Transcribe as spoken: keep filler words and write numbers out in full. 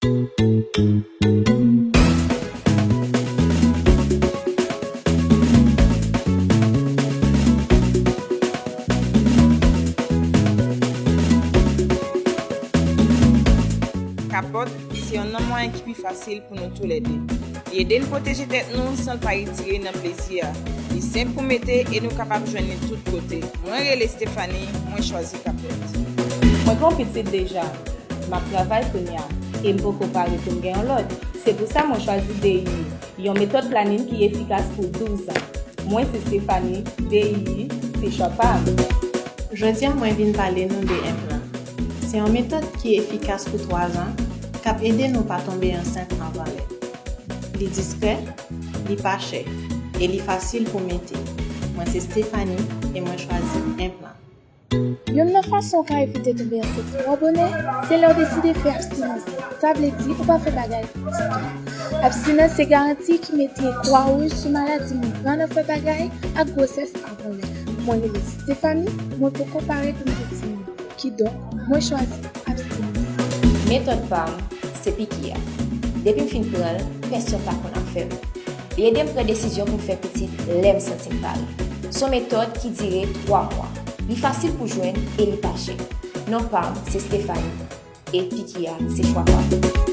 Kapòt se youn nan mwayen ki pi fasil pou nou toulède. Li ede n pwoteje tèt nou san l pa retire nan plezi a. Li senp pou mete e nou kapab jwenn li tout kote. Mwen rele Stephanie, mwen chwazi kapòt. Mwen gen yon pitit deja. M ap travay kounye a e m poko pare pou m gen yon lòt. Se pou sa mwen chwazi D I I, yon metòd planin ki efikas pou douz an. Mwen se Stephanie, D I I se chwa pa m. Jodi a mwen vin pale nou de enplan. Se yon metòd ki efikas pou twa zan, k ap ede nou pa tonbe ansent anvan lè. Li diskrè, li pa chè, e li fasil pou mete. Mwen se Stephanie e mwen chwazi enplan. Youn nan fason w ka evite tonbe ansent twò bonè, se lè w deside fè abstinans. Sa vle di ou pa fè bagay ditou. Abstinans se garanti ki mete kwa wouj sou maladi moun pa nan fè bagay ak gwosès avan lè. Mwen rele Stephanie, mwen poko pare pou m gen timoun. Kidonk, mwen chwazi abstinans. Metòd pa m, se piki a. Depi m fin pran l, pèsonn pa konn afè m. Li ede m pran desizyon pou m fè pitit lè m santi m pare. Se yon metòd ki dire twa mwa. Li fasil pou jwenn e li pa chè. Non pa m, se Stephanie. E piki a, se chwa pa m.